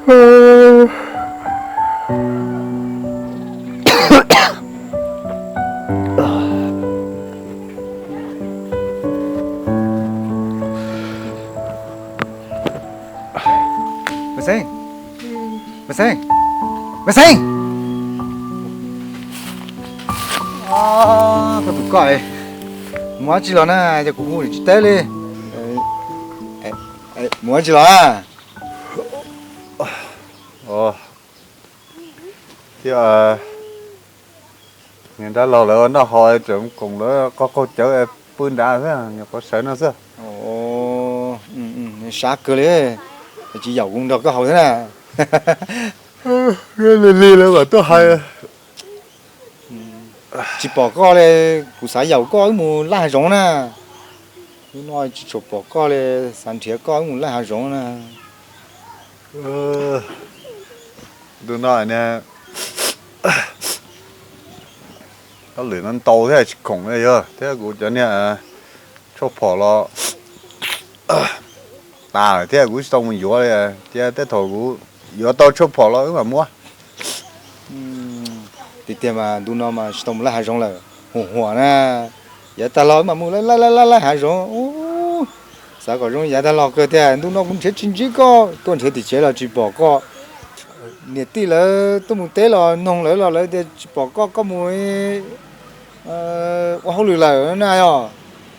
Maiv Xeeb, Maiv Xeeb, Maiv Xeeb, koj tus koj mus dab tsi los na, ces kuv hu tsis teb li. Mus dab tsi los? Thiab niag dab laug lawv ua noj haus, tseem koom lawv qaug qaug cawv pw nrad xwb, nyuam qhuav sawv no xwb. Sab kawg li, tsis yaum kuv nrog koj haus thiab na. Lig lig lawv mam tuaj hais. Tsis pom koj li, kuv xav yaum koj wb mus laij hav zoov na. Hnub no tsis tshua pom koj li, xav nrhiav koj wb mus laij hav zoov na. Ntu no niag hauj lwm no ntau thiab tsis khoom li yog thiab kuv cov niag tshuaj phom los tas lawm thiab kuv tsis tau mus yuav li. Cia tej thaum kuv yuav tau tshuaj phom los wb mam muab. Tiag tiag mas ntu no mas tsis tau mus laij hav zoov lawm, huam huam na. Yav tag los wb mam mus laij laij laij hav zoov. Xav kom zoo yav tag los kawg tiag, ntu no kuv nrhiav tsis ntsib koj, tuaj nrhiav tim tsev los tsis pom koj. Niam tij lawv tuaj mus teb los noog lawv los lawv tias tsis pom koj, koj mus ua hauj lwm lawm na yog.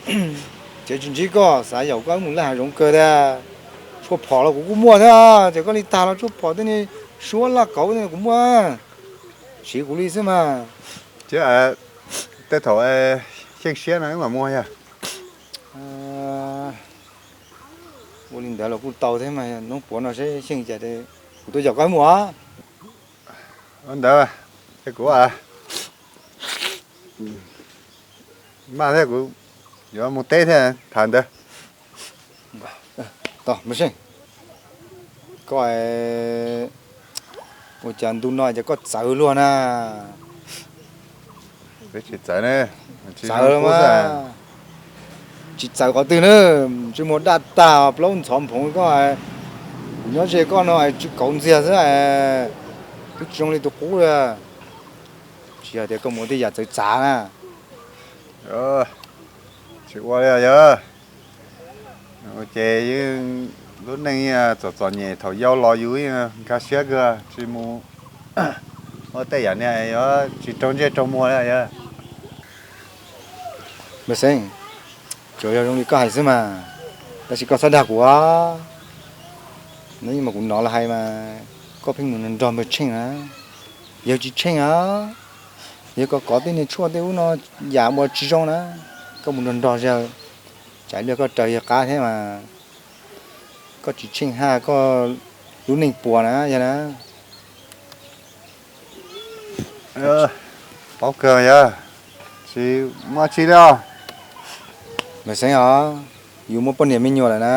Nrhiav tsis ntsib koj, xav yaum koj wb mus laij hav zoov kawg tiag. Tshuaj phom los kuv kuj muaj thiab, ces koj li tag los tshuaj phom tej niag suab laj kauv kuv muaj, siv kuv li xwb mas. Thiab tej thaum xyeej siab no wb mam muag yog. Ua li ntawd los kuj tau thiab mas, hnub puav no seb xyeej cas, kuv tuaj yaum koj mus os. Ua ntawd, kuv maj thiab, kuv yuav mus teb thiab tham ntawd. Koj ua cas ntu no ces koj txawv luaj na? Tsis txawv, tsis txawv qhov twg na, ntsej muag daj tag plaub ntxhov nphoov koj. Kuv nyob ze koj no tsw kauv ntxiag xwb, twb tsis zoo li tus qub li. Tsis yog tias koj mus ua tej yam txawv txav na. Tsis ua li yog. Ces yeej lub neej txom txom nyem, thaum yau los yus yeej nkag siab kawg, tsis mus ua tej yam niag yuav tsis raug ntsej raug muag li yog. Npawg Xeeb, tsuas yog zoo li koj hais xwb mas, tab sis koj txhob dag kuv os. Hnub ib mas kuv hnov lawv hais mas koj pheej mus nrog npawg Tsheej na. Yawg tsis tsheej os, yawg kov kov tej niag tshuaj tej ub no yam uas tsis zoo na. Koj mus nrog nrog yawg, tsam ib pliag koj raws yawg qab thiab mas. Koj tsis tsheej haj koj lub neej puas na yog na. Paub kawg yog, tsis muaj tsi li os. Npawg Xeeb os, yus muaj poj niam me nyuam lawm na,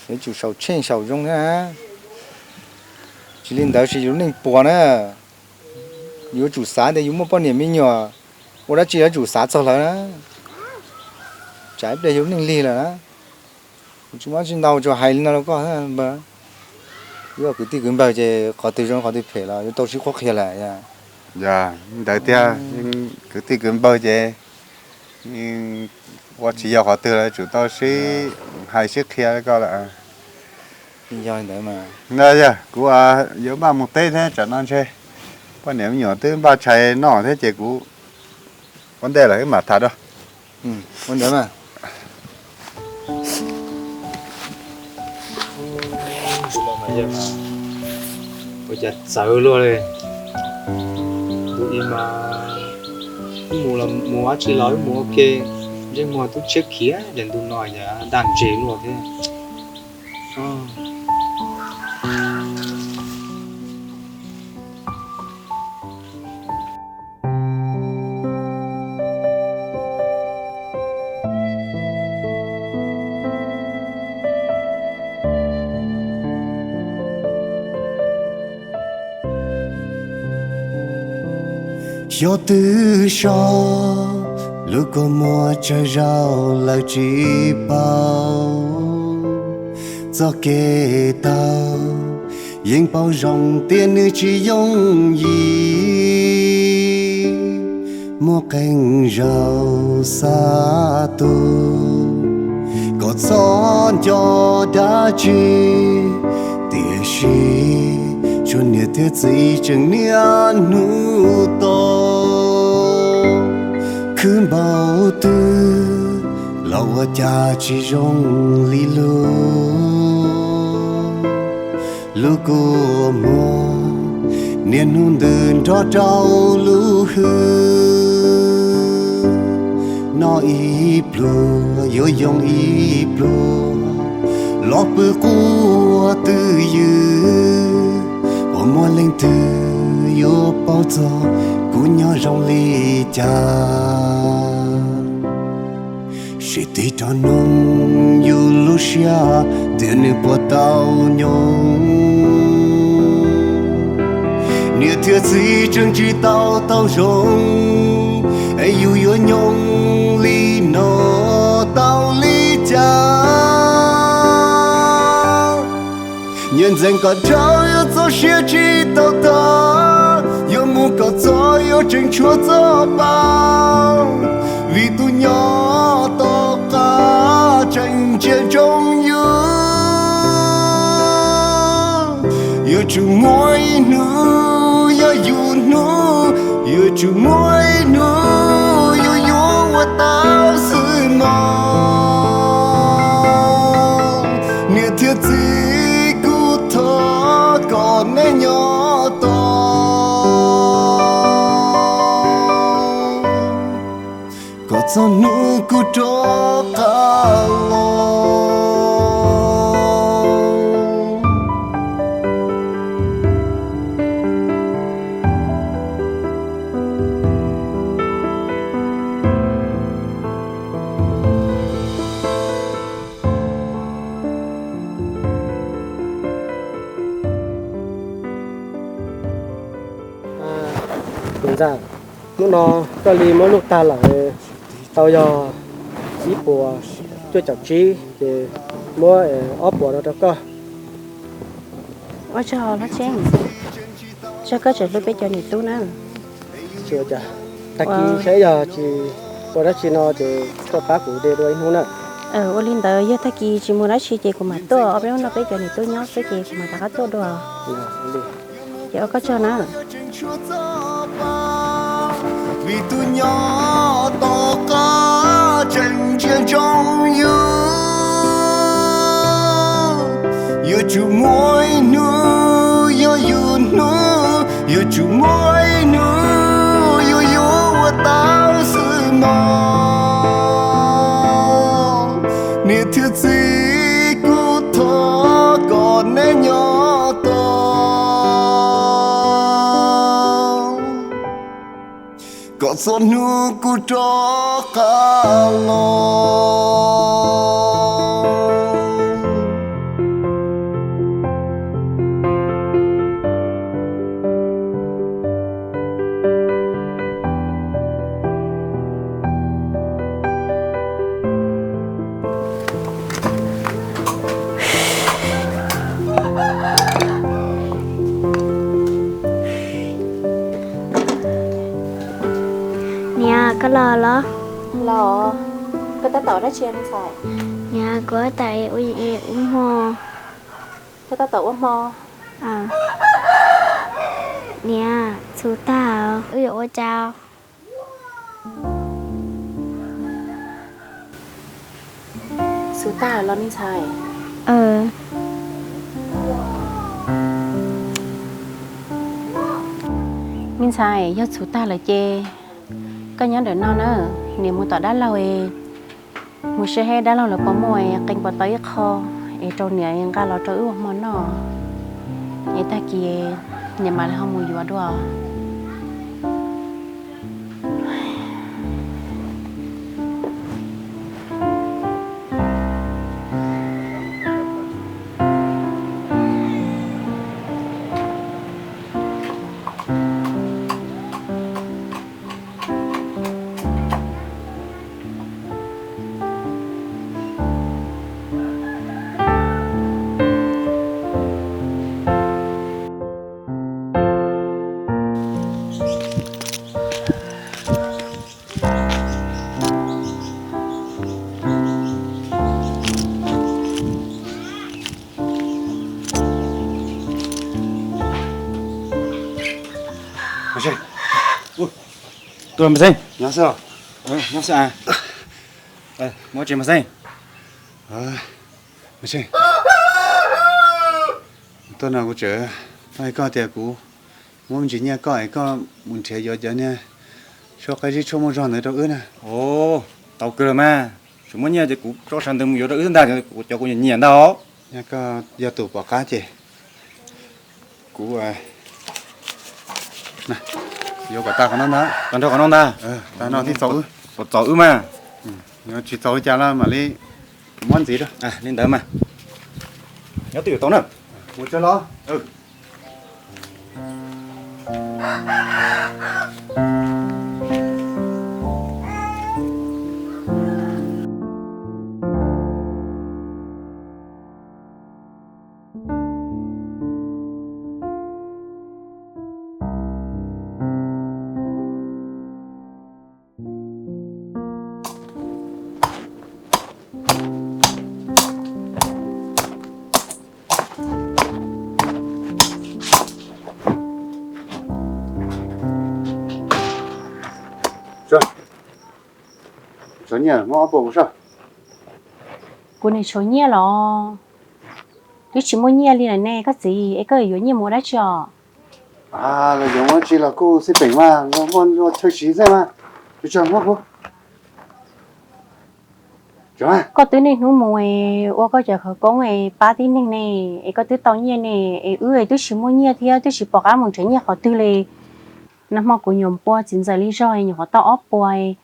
yuav tsum saum tsheej saum zoo thiab na. Tsis li ntawd ces yus lub neej puas na. Yuav tsum xav tias yus muaj poj niam me nyuam, ua dab tsi yuav tsum xav txog lawv na. Tsam ib pliag yus lub neej lig lawm na. Kuv tsis muaj dab tsi ntau, tsuas hais li no rau koj npawg. Wb ua kwv tij kwv npawg ces qhov twg zoo qhov twg phem los yuav tau sib qhuab qhia lawm. Yog ntawd tiag, kwv tij kwv npawg ces ua tsis yog qhov twg los tsum tau sib hais sib qhia li ko lawm. Yog li ntawd mas, yog kuv yuav maj mus teb thiab, tsam no ntshe poj niam me nyuam twb npaj tshais noj thiab ces kuv ua ntej lawm wb mam tham dua. Ua ntawd mas. Ua cas txawv luaj li. Ntu ib mas wb mus los mus dab tsi los wb mus ua ke, ntsej muag tub tshiab khiav, ces ntu no cas daj ntseg luaj thiab. Xyov twg so lub kua muag tsawg zaus lawm tsis paub txoj kev taug. Yeej paub zoo tias nws tsis yooj yim, muaj qee zaug xa tuag, kom txhob nco dab tsi. Tiam sis tshuav niam thiab txiv tseem niaj hnub tos, khwv npaum twg los ua cas tsis zoo li lus. Lub kua muag niaj hnub ntws nrog rau lub hwj, noj ib pluag yuav yoo ib pluag, los pw quaj twj ywm, puas muaj leej twg yuav paub txog kuv nyob zoo li cas. Sim tig rov noog yus lub siab tias nws puas tau nyob. Niam thiab txiv tseem tsis tau tau zoo, es yus yuav nyob li no tau li cas? Nyias ntxeev kom dhau yuav txaus siab tsis tau tag, yuav mus kom txog yuav tseem tshuav txoj pa, vim tus nyob tom qab tseem ntsia ntsoov yus. Yuav tsum muaj ib hnub yog yus hnub, yuav tsum muaj ib hnub yus yuav ua tau xwb mog. Niam thiab txiv kuv thov kom neb nyob tos, kom txog hnub kuv rov qab los. Tus ntxawm, hnub no koj li muab luj tag lawm, tau yog ib puas cuaj caum tsib, ces muab ob puas no rau koj. Ua tsaug hlob Tseeb, tsaug koj tseem hlub peb cov niam tub na. Tsis ua cas, tag kis saib yog tsis ua dab tsi no ces koj pab kuv de dua ib hnub na. Ua li ntawd yog tag kis tsis muaj dab tsi ces kuv mam tuaj, ob peb hnub no peb cov niam tub nyob xwb ces kuv mam rov qab tuaj dua. Ces ua koj tsaug na. Vim tus nyob tom qab tseem ntsia ntsoov yus. Yuav tsum muaj ib hnub yog yus hnub, yuav tsum muaj ib hnub yus yuav ua tau xwb mog. Niam thiab txiv kuv thov kom neb nyob tos, kom txog hnub kuv rov qab los. Niam, koj los los? Los, koj tab tom ua dab tsi ntxhais? Niam, kuv tab tom ua, ua hmo. Koj tab tom ua hmo? Niam, txhuv tag, wb yuav ua cas? Txhuv tag los me ntxhais? Me ntxhais, yog txhuv tag lawm ces koj nyob ntawm no na, niam mus tom dab laug es mus saib dab laug lawv puas muaj qee puas tau ib qho es rau niam nqa los rau wb ua hmo noj, es tag kis niam mam li ho mus yuav dua. Tuaj Mas Xeeb. Nyob xwb. Nyob xwb a. Muaj tsis Mas Xeeb? Mas Xeeb, tuaj no kuv tseem hais koj tias kuv muab me ntsis nyiaj koj es koj mus nrhiav yuav cov niag tshuaj qaib zib tshuaj muaj zog ntawd rau wb na. Tau kawg los mas, tsis muaj nyiaj ces kuv tso sawv ntawd mus yuav rau wb ntag, kuv cov kuv nyiam nyiam ntag os. Yog koj yog tus pom qab ces kuv yuav kom tag qhov no ntag. Tag nrho qhov no ntag. Tag no thiaj txaus wb. Kom txaus wb mas. Yog tsis txaus li cas los mam li muab ntxiv rau. Li ntawd mas. Nyob twj ywm tau na. Mus tso los. Tshuav nyiaj muab ob puas kuv soj. Kuv niag tshuav nyiaj los? Twb tsis muaj nyiaj li lawm ne koj txiv, es koj yuav nyiaj mus ua dab tsi os? Los yuav muab tsis los kuj xij peem mas, muaj chaw siv xwb mas. Tso muab kuv. Koj twb niaj hnub mus ua koj cov khawv koob es pab tib neeg ne, es koj twb tau nyiaj ne, es wb twb tsis muaj nyiaj thiab twb tsis pom qab mus nrhiav nyiaj qhov twg li. Nag hmo kuv nyuam pua txiv ntxawm li zog nyuam qhuav tau ob puas,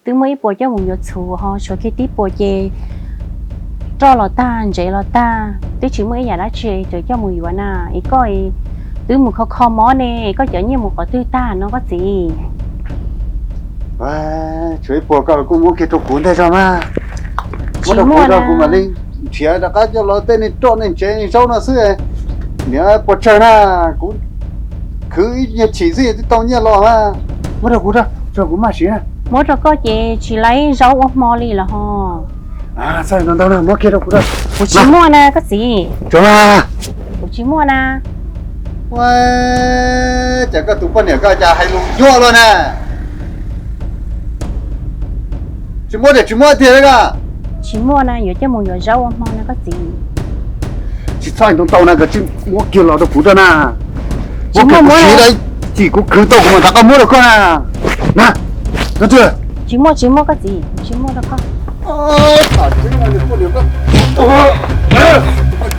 twb muab ib puas coj mus yuav txhuv ho tshuav kiag tib puas ces roj los tag ntsev los tag, twb tsis muaj ib yam dab tsi tseem coj mus yuav na. Es koj twb mus kho kho mob ne, koj cov nyiaj mus qhov twg tag no koj txiv? Tshuav ib puas koj kuj muab kiag rau kuv ntej zog mas. Muab rau kuv, kuv mam li nrhiav rov qab coj los tej niag roj niag ntsev niag zaub no xwb. Niam puas tsawg na, kuv khwv ib nyuag chim xwb twb tau nyiaj los mas. Muab rau kuv, tso kuv maj siv na. Muab rau koj ces tsis laib zaub ua hmo li los ho. Txhob ntau ntau na, muab kiag rau kuv. Kuv tsis muaj na koj txiv. Kuv tsis muaj na. Cas koj tus poj niam koj cas hais lus yuag luaj na. Tsis muaj tiag tsis muaj tiag li koj. Tsis muaj na, yuav coj mus yuav zaub ua hmo na koj txiv. Tsis txhob hais ntau ntau na, koj tsis muab kiag los rau kuv rau na. Muab kiag kuv siv, ib chim kuv khwv tau kuv mam rov qab muab rau koj na. Na, no twg? Tsis muaj tsis muaj koj txiv, tsis muaj rau koj. Thov koj, thov koj mas muab rau koj. Thov koj. Muab rau koj.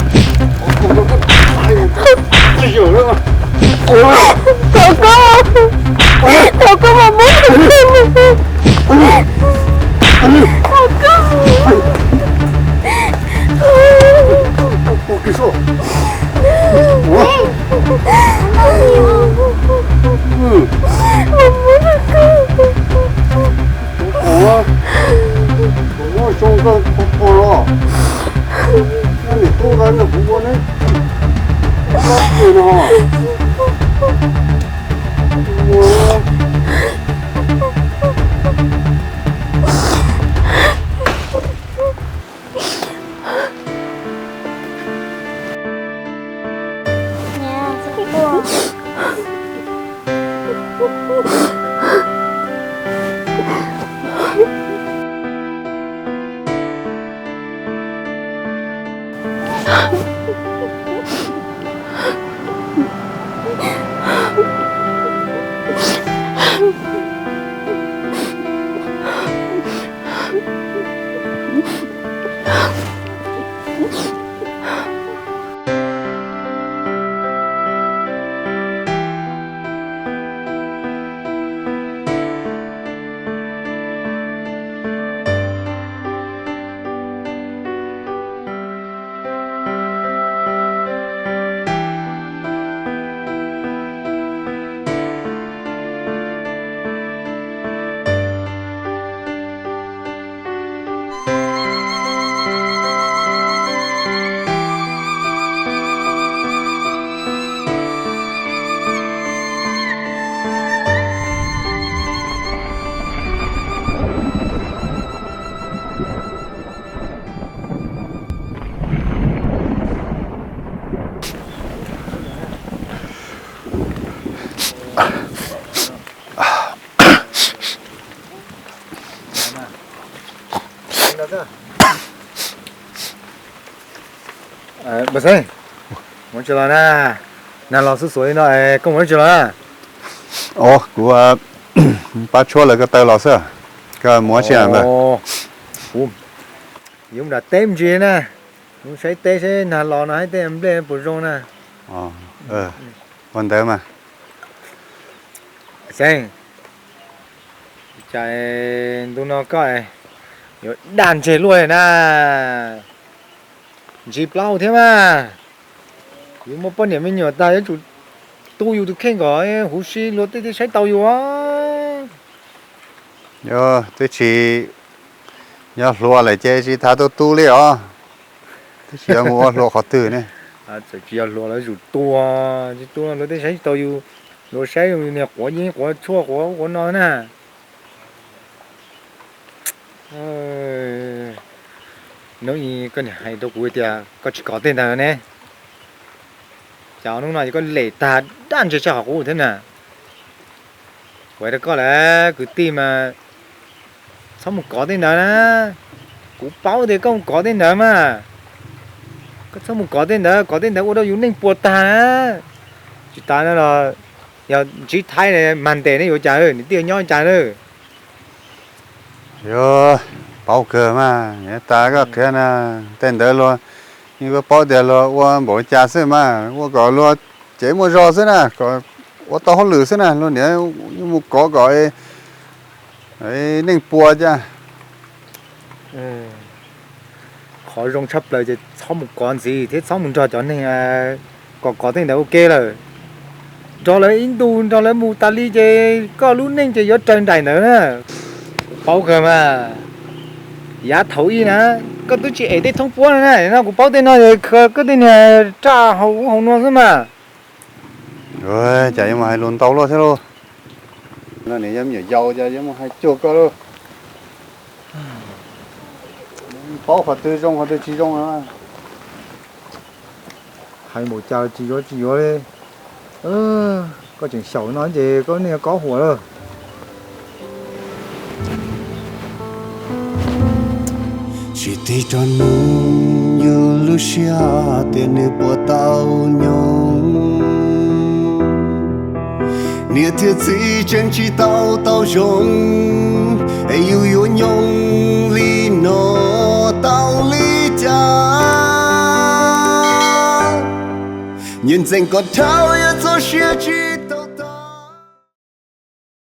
Kuv muab zoo nkauj qhuav qhuav los, koj niam tub nqa rau kuv ua neb no. Npawg Xeeb, mus tsi los na? Nag los xuj xuav li no, koj mus tsi los na? Os, kuv pab tshuab lawv ko taw los xwb. Koj mus tsi na npawg? Kuv yuav mus nram teb me ntsis na, mus saib teb seb nag los no haib tej nplej puas zoo na. Ua ntawd mas. Xeeb, cas ntu no koj yuav daj ntseg luaj na? Ntsis plaub hau thiab mas. Yus muaj poj niam me nyuam tag yuav tsum tu yus tus kheej kom huv si luag tej thiaj saib tau yus. Yog twb tsis yog hluas lawm ces tsis tas tu tu li os. Twb tsis yog mus ua hluas qhov twg ne. Txawm tsis yog hluas los yuav tsum tu, tsis tu luag tej saib tsis tau yus, luag saib yus niag quav yeeb quav tshuaj quav ub quav no na. Hnub ib koj niam hais rau kuv tias koj tsis kov tej ntawd ne, cas hnub no ces koj lem tag daj ntseg tshaj qhov qub thiab na. Kuv hais rau koj lawm kwv tij mas, txhob mus kov tej ntawd na. Kuv paub tias koj mus kov tej ntawd mas. Koj txhob mus kov tej ntawd, kov tej ntawd ua rau yus neej puas tag na. Tsis tas no los yog ntsib Thaib mag ntes ne yuav cas, niam tij nyob cas na. Yuav paub kawg mas, tas koj qhia na, tej ntawd luag, yeej koj paub tias luag ua npaum li cas xwb mas, ua kom luag cev muaj zog xwb na, kom ua tau hauj lwm xwb na, luag niaj mus kov kom neej puas cas. Qhov zoo tshaj plaws ces txhob mus kov ntxiv thiab txhob mus nrog cov neeg kom kov tej ntawd ua ke lawm. Nrog lawv ib ntus nrog lawv mus tas li ces koj lub neej ces yuav raws nraim ntawd na. Kuv paub kawg mas, yav thaum ub na, koj twb tsis ev tej thoob puab no na, no kuv paub tej no, koj tej niag raj hauv ub hauv no xwb mas. Cas yuav mus hais lus ntau luaj thiab lauj. No niam yog me nyuam yaus cas yuav mus hais cuag koj lauj. Paub qhov twg zoo qhov twg tsis zoo. Hais npaum cas tsis yuav tsis yuav li. Koj tseem xyaum no ces koj niag kob huam lawm. Tsis tig rov nug yus lub siab tias nws puas tau nyob. Niam thiab txiv tseem tsis tau tau zoo, es yus yuav nyob li no tau li cas? Nyiam ntxeem kom dhau yuav txog siab tsis